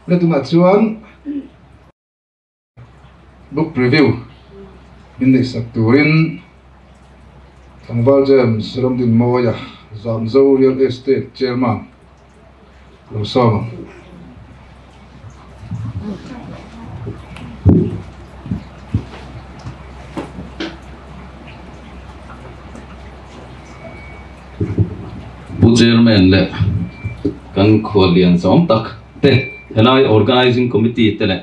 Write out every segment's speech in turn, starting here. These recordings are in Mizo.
Le tunah chuan book preview min neihsak turin Tlangval James Ramdinmawia Zamzo Real Estate Chairman lo sawm ang. Pu Chairman leh kan khuallian zawng tak te, helai Organising Committee te leh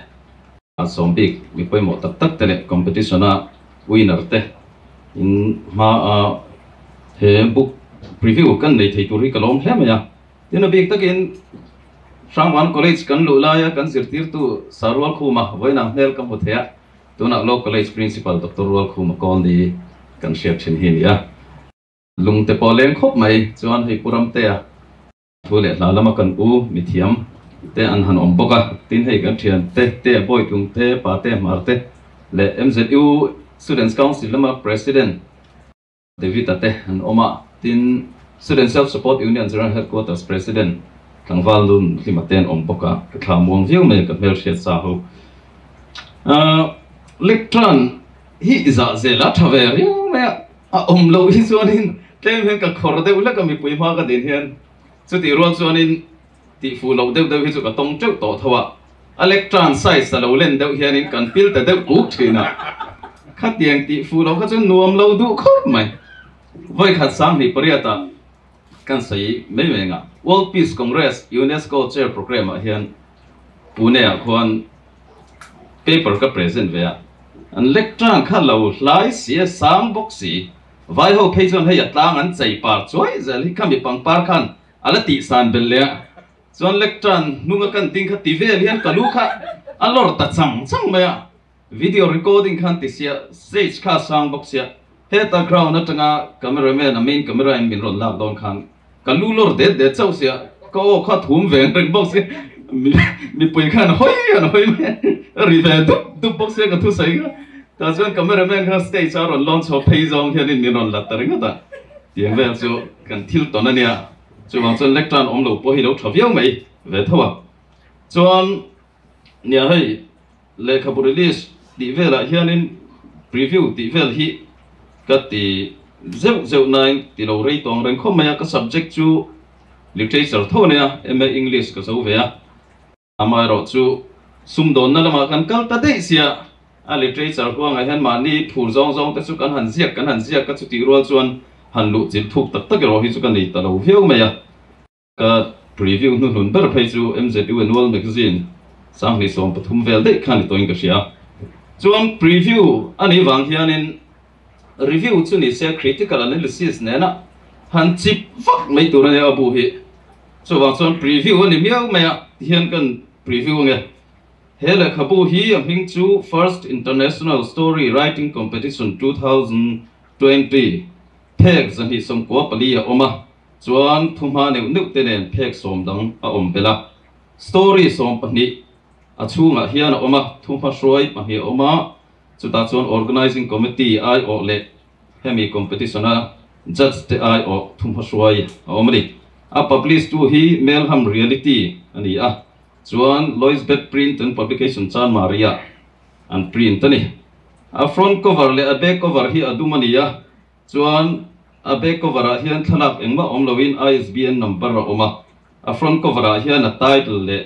sawm bik mi pawimawh tak tak te leh competition a winner te in hma a he book preview kan nei thei tur hi ka lawm hle mai a. Tin a bik takin Hrangvan College kan luh laia kan zirtirtu Sarual Khuma vawiinah hmel ka hmu thei a, tunah Law College Principal Doctor Rual Khuma Kawlni kan hriat thin hi a ni a. Lungte pawh leng khawp mai chuan hei Pu Ramtea thu leh hla lama kan u mithiam te an han awm bawk a, tin hei kan thian te te Bawitlung te Pa te Hmar te leh MZU Students Council lama President David-a te an awm a, tin Student Self Support Union General Headquarters President Tlangval Lun Hlima te an awm bawk a, ka thla muang viau mai a ka hmelhriat sa ho. Lectern hi zah zel a tha ve riau mai a. A awm loh hi chuanin tlem hian ka khawr deuh hlek a mipui hma ka din hian chutih rual chuanin tih fuh loh deuh deuh hi chu ka tawng teuh tawh tho a, a lectern size a lo len deuh hianin kan pil ta deuh kuk thin a, khatiang tih fuh loh kha chu nuam lo duh khawp mai. Vawikhat 2008 ah kan sawi mai mai ang a, World Peace Congress UNESCO Chair Programme ah hian Pune ah khuan paper ka present ve a, an lectern kha lo hlai si a sang bawk si, vai ho phei chuan hei a tlang an chei par chuai zel hi khami pangpar khan a la tih san belh leh a, chuan lectern hnunga kan ding kha ti vel hian ka lu kha a lawr ta chang chang mai a, video recording khan ti sia stage kha a sang bawk sia, heta ground atanga cameraman a main camera in min rawn lak dawn khan Ka lu lawr det det chauh sia, ka aw kha thum ve reng bawk sia, mipui khan hawi an hawi mai a, ri ve dup dup bawk sia ka thusawi kha. Tah chuan camera man kha stage a rawn lawn chhuah phei zawng hianin min rawn la ta ringawt a, tiang vel chu kan thil tawn a nia. Chuvang chuan lectern awm lo pawh hi lo tha viau mai ve tho a. Chuan nia hei lehkhabu release tih velah hianin preview tih vel hi ka ti zeuh zeuh nain ti lo rei tawng reng khawp mai a, ka subject chu literature tho a nia, MA English ka zo ve a, amaherawh chu sumdawnna lamah kan kal ta daih sia, a literature huangah hian mahni phur zawng zawng te chu kan han ziak kan han ziak a, chutih rual chuan han luh chilh thuk tak tak erawh hi chu ka nei ta lo viau mai a. Ka preview hnuhnun ber phei chu MZU Annual Magazine 2013 vel daih kha ni tawhin ka hria. Chuan preview a nih vang hianin review chu ni se critical analysis nena han chip vak mai tur a nia a bu hi. Chuvang chuan preview a ni miau mai a tihian kan preview ange. He lehkhabu hi a hming chu First International Story Writing Competition 2020 phek 294 a awm a. Chuan thuhma neuh neuh te nen phek sawm dang a awm belh a, story 12 a chhungah hian a awm a, thuhma hruai pahnih a awm a, chutah chuan organising committee aiawh leh hemi competition a judge te aiawh thuhma hruai a awm a ni. A publish tu hi Melham Reality a ni a, chuan Lois Bed Print and Publication Chanmari-ah an print a ni. A front cover leh a back cover hi a dum a ni a. Chuan a back cover ah hian thlalak engmah awm loin ISBN number a awm a, a front cover ah hian a title leh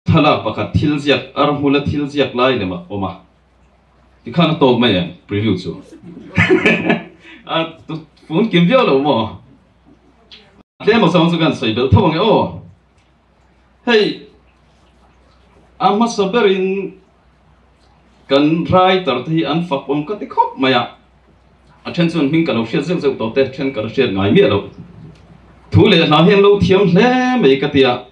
thlalak pakhat thil ziak ar hmula thil ziak lai lem a awm a. Tikhan a tawk mai em preview chu? A fun kim viau lo maw? Tlem a zawng chu kan sawi belh tho ang e aw. Hei a hmasa berin kan writer te hi an fak awm ka ti khawp mai a, a then chuan hming ka lo hriat zeuh zeuh tawh te, then ka la hriat ngai miah lo. Thu leh hla hi an lo thiam hle mai ka ti a,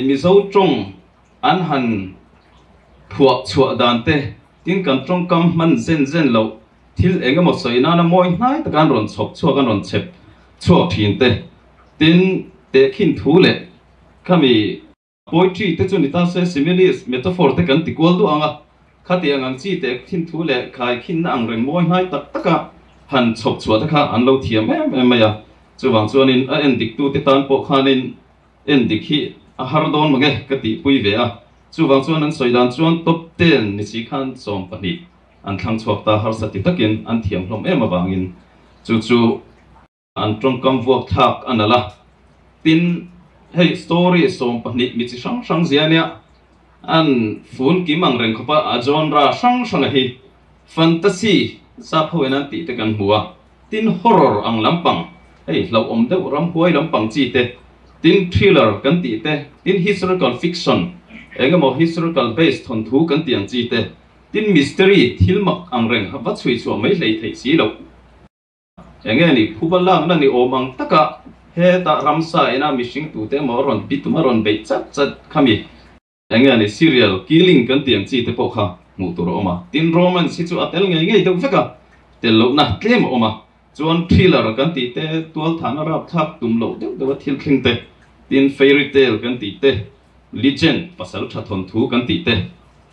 Mizo tawng an han phuah chhuah dan te, tin kan tawngkam hman zen zen loh thil eng emaw sawi nana mawi hnai taka an rawn chhawp chhuak an rawn chhep chhuak thin te, tin tehkhin thu leh khami Poetry te chu ni ta se similes, metaphor te kan ti kual duah ang a, khatiang ang chi tehkhin thu leh khaikhinna ang reng mawi hnai tak taka han chhawp chhuah te kha an lo thiam em em mai a, chuvang chuanin a en dik tute tan pawh khanin en dik hi a har dawn mange ka tihpui ve a. Chuvang chuan an sawi dan chuan top 10 ni si khan 12 an thlang chhuak ta harsa ti takin an thiam hlawm em avangin chu chu an tawngkam vuak thlak a nalh a. Tin, hei story 12 mi chi hrang hrang zia nia an fun kim ang reng khawp a, a genre hrang hrang a hi fantasy sap ho in an tih te kan hmu a. Tin, horror ang lampang, hei hlauhawm deuh ramhuai lampang chi te, tin thriller kan tih te, tin historical fiction eng emaw historical based thawnthu kan tih ang chi te, tin mystery thil mak ang reng va chhui chhuah mai hlei theih si loh. Enge ni phuba lakna ni awm ang taka hetah ramsa ina mihring tute emaw a rawn bitum a rawn beih chat chat khami enge ni serial killing kan tih ang chi te pawh kha hmuh tur a awm a. Tin romance hi chu a tel ngei ngei deuh vek a, tel lohna tlem a awm a. Chuan thriller kan tih te, tualthahna rapthlak tum loh deuh deuh a thil thleng te, tin fairy tale kan tih te, legend pasal tha thawnthu kan tih te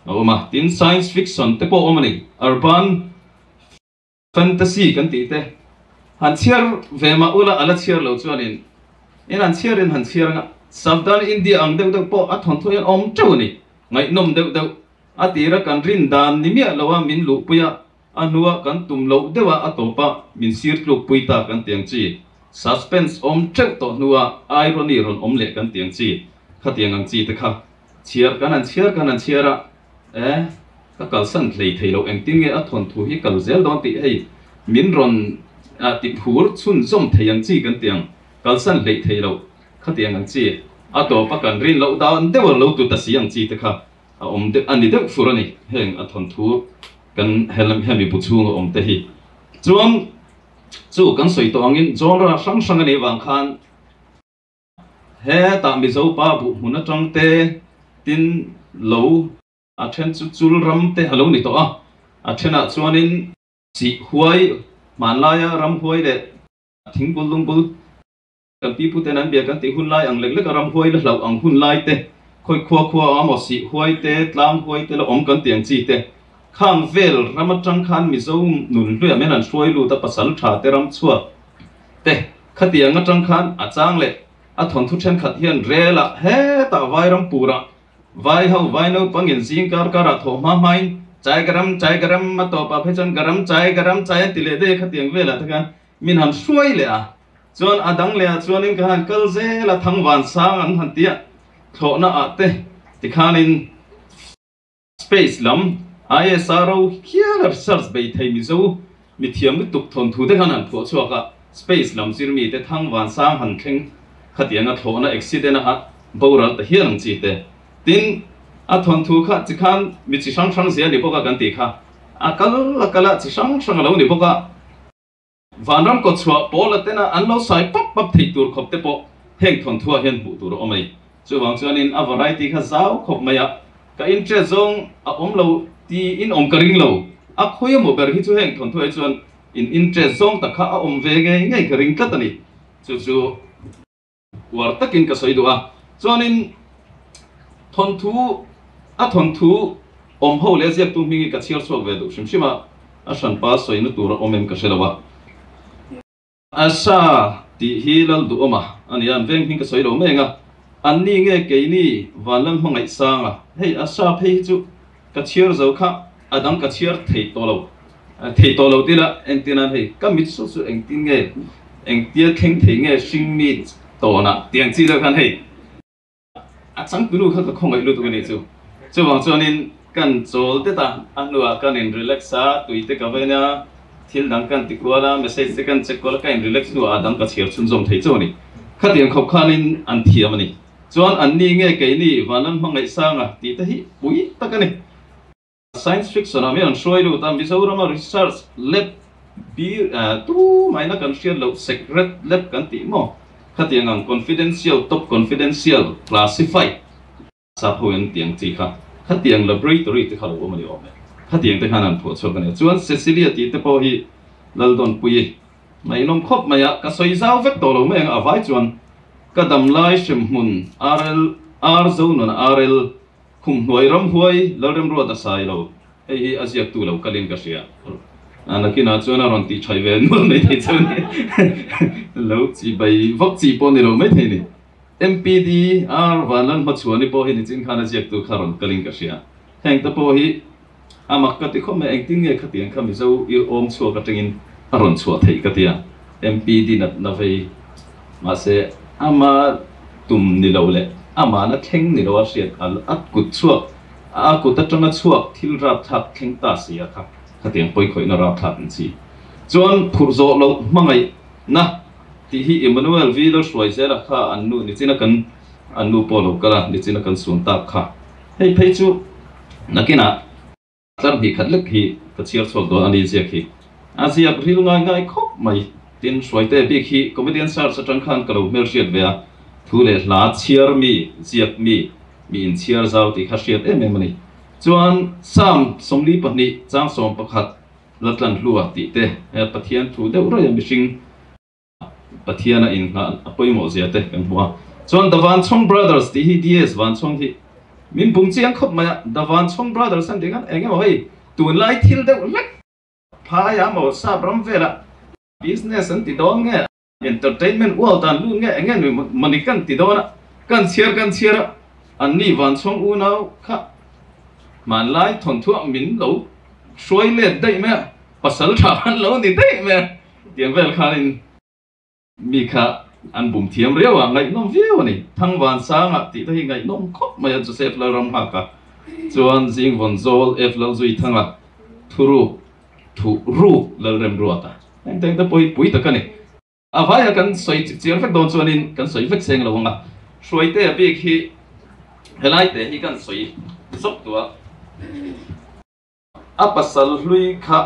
a awm a. Tin science fiction te pawh a awm a ni, urban. Fantasy kan tih te han chhiar ve mah ula a la chhiar lo chuanin in han chhiarin han chhiar anga Savdhan India ang deuh deuh pawh a thawnthu hian awm teuh a ni. Ngaihnawm deuh deuh a tira kan rin dan ni miah loa min luhpui a, a hnua kan tum loh deuh a a tawpa min sir tlukpui ta kan ti ang chi. Suspense awm teuh tawh hnua irony rawn awm leh kan ti ang chi. Khatiang ang chi te kha chhiar kan han chhiar kan han chhiar a. E, ka kalsan hlei thei lo, engtin nge a thawnthu hi kal zel dawn tih hei min rawn ti phur chhunzawm thei ang chi kan ti ang, kalsan hleih thei lo khatiang ang chi, a tawpa kan rin loh dan deuh a lo tut a si ang chi te kha a awm deuh a ni deuh fur a ni, heng a thawnthu kan hemi bu chhunga awm te hi. Chuan chu kan sawi tawh angin genre hrang hrang a nih vang khan, Hetah Mizo pa buh hmun atang te tin lo a then chu chul ram te a lo ni tawh a, a thenah chuanin sih huai hmanlaia ram huai leh thingbul lungbul kan pipu ten an bia kan tih hun lai ang lek lek a ram huai la hlauh ang hun lai te khawi khua khua a maw sih huai te tlang huai te la awm kan tih ang chi te khang vel ram atang khan Mizo nun hluiah men an hruai lut a pasal tha te ram chhuak Te, khatiang atang khan a chang leh a thawnthu thenkhat hian rel ah hetah Vairam purah vai ho vai naupangin zing kar karah thawh hma hmain chai garam chai garam a tawpah phei chuan garam chai garam chai an ti leh daih a khatiang velah te khan min han hruai leh a chuan a dang leh ah chuanin ka han kal zel a thangvan sang an han ti a thlawhna ah te tikhanin Space lam ISRO hiala research bei thei Mizo mithiam lutuk thawnthu te khan han phuah chhuak a, space lam zirmi te thang vansang han thleng khatianga thlawhna accident a ha boral ta hial ang chi te. Tin, a thawnthu kha chi khan mi chi hrang hrang zia ni bawk a kan tih kha a kal a kal a chi hrang hrang a lo ni bawk a. Vanram kawtchhuah pawl a tena an lo sai pap pap thei tur khawp te pawh heng thawnthuah hian hmuh tur a awm a ni. Chuvang chuanin a variety kha zau khawp mai a, ka interest zawng a awm lo tiin awm ka ring lo. A khawi emaw ber hi chu heng thawnthuah hi chuan in interest zawng tak kha a awm ve ngei ngei ka ring tlat a ni. Chu chu. Uar takin ka sawi duh a, chuanin thawnthu a thawnthu awm ho leh ziaktu hming hi ka chhiar chhuak ve duh hrim hrim a, a hranpa sawina tur a awm em ka hre lo a. Asa tih hi lal duhawm a a ni a, an veng hming ka sawi lo mai ang a, anni nge keini Vanlal hmangaih sang a, hei Asa phei hi chu ka chhiar zo kha a dang ka chhiar thei tawh lo, thei tawh lo tila engtin an hei ka mit chu chu engtin nge engtia thleng thei nge hring mi tawnah tiang chi deuh khan hei a changtunu kha ka khawngaih lutuk a nih chu chuvang chuanin kan chawl det a a hnuah kan in relax a tui te ka ven a thil dang kan ti kual a message te kan check kual a ka in relax hnuah a dang ka chhiar chhunzawm thei chauh a ni khatiang khawp khanin an thiam a ni chuan anni nge keini Vanlam hmangaih sanga tih te hi pui tak a ni. Science fiction ah mian an hruai lut a, Mizorama research lab bi tu maina kan hriat loh secret lab kan tih maw? Khatiang ang confidential, top confidential, classified sap ho in tiang chi kha khatiang laboratory te kha lo awm a ni awm e. Khatiang te khan an phuah chhuak a ni. Chuan Cecilia tih te pawh hi Laldawnpuii ngaihnawm khawp mai a, ka sawi zau vek tawh lo mai ang a vai chuan ka damlai hremhmun RL R Zonun RL Khum hnuai ramhuai Lalremruat a sai lo, hei hi a ziaktu lo kalin ka hria. Nakinah chuan a rawn tih thaih ve nual mai thei chu a ni. Lo chi bai vak chi pawh ni lo mai thei a ni. MPD R Vanlalhmachhuani pawh hi nichin khan a ziaktu kha rawn kalin ka hria. Heng te pawh hi a mak ka ti khawp mai, engtin nge khatiang kha Mizo ir awm chhuak atangin a rawn chhuah theih ka ti a, MPD natna vei mahse ama tum ni lo leh amahna thleng ni lo a hriat a kut chhuak a kut atanga chhuak thil rapthlak thleng ta si a kha khatiang pawikhawihna rapthlak an chi chuan phurh zawh loh hmangaihna tih hi Emmanuel V Lalhruaizela kha an nu nichina kan an nu pawh lo kal a nichina kan sun tak kha. Hei phei chu nakinah tlar hnih khat lek hi ka chhiar chhuak dawn a ni ziak hi. A ziak ril ngai ngai khawp mai. Tin, Hruaite bik hi Comedian Search atang khan ka lo hmelhriat ve a, thu leh hla chhiar mi, ziak mi, mi inchhiar zau tih kha hriat em em a ni. Chuan Psalm 42 chang 11 la tlan hlua tih te, Pathian thu deuh raih a mihring, Pathian a inngah a pawimawh zia te kan hmu a. Chuan The Vanchhawng Brothers tih hi DS Vanchhawng hi min bum chiang khawp mai a. The Vanchhawng Brothers an tih khan eng emaw hei tunlai thil deuh hlek phai a maw sap ram velah business an ti dawn nge entertainment world an lut nge eng nge mawni kan ti dawn a kan chhiar kan chhiar a an ni Vanchhawng unau kha hmanlai thawnthuah min lo hruai let daih mai a pasal tha an lo ni daih mai a. Tiang vel khanin mi kha an bum thiam riau a, ngaihnawm viau a ni. Thangvan sanga tih te hi ngaihnawm khawp mai a, Joseph Lalramnghaka chuan Zingvawn Zawl F Lalzuithanga thuruk thuh ruk Lalremruata heng te te pawh hi pui tak a ni. A vaia kan sawi chip chiar vek dawn chuanin kan sawi vek seng lo ang a, Hruaitea bik hi helai te hi kan sawi zawk duh a. A pasal hlui kha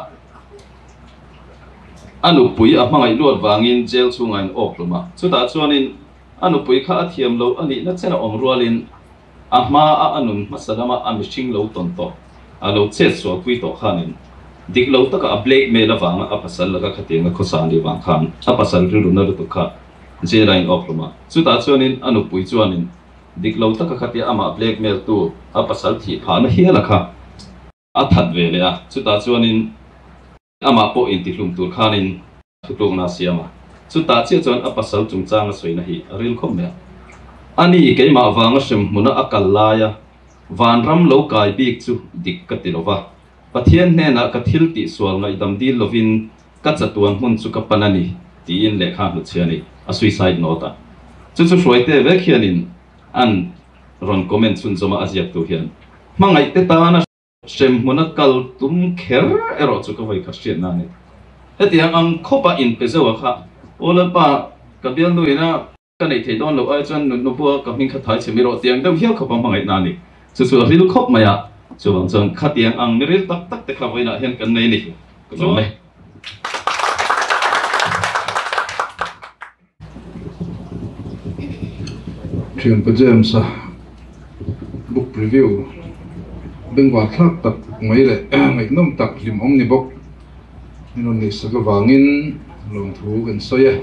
a nupui a hmangaih luat vangin jail chhungah in awk hlum a. Chutah chuanin a nupui kha a thiam lo a nihna chen a awm rualin a hma a a nun hmasa lama a mihring lo tawn tawh, a lo chet sualpui tawh khanin dik lo taka a blackmail avanga a pasal laka khatianga khawsa a nih vang khan a pasal rilru na lutuk kha jail ah in awk hlum a. Chutah chuanin a nupui chuanin Dik lo taka khatia amah blackmail tu a pasal thih phahna hial a kha a that ve leh a, chutah chuanin amah pawh intihlum tur khanin thutlukna a siam a, chutah chiah chuan a pasal chungchang a sawina hi a ril khawp mai a. Ani keimah vanga hrem hmuna a kal laia vanram lo kai bik chu dik ka ti lo va, Pathian hnenah ka thil tihsual ngaihdam dil lovin Ka chatuan hmun chu ka pan a ni, tiin lehkha hnutchhia a ni, a suicide note a. Chu chu Hruaite vek hianin an rawn comment chhunzawm a, a ziaktu hian hmangaihte tana hremhmuna kal tum kher erawh chu ka vawi khat hriatna a ni. Hetiang ang khawpa inpe zeuh a kha, Aw Lalpa, ka bialnu ina ka neih theih dawn loh ai chuan nutnu bua ka hming kha thai chhe mi rawh tiang deuh hial khawp a hmangaihna a ni. Chu chu a ril khawp mai a, chuvang chuan khatiang ang mi ril tak tak te kha vawiinah hian kan nei a ni. Ka lawm e. Thianpa James-a book review bengvar thlak tak mai leh ngaihnawm tak hlimawm ni bawk min rawn neihsak avangin lawmthu kan sawi e.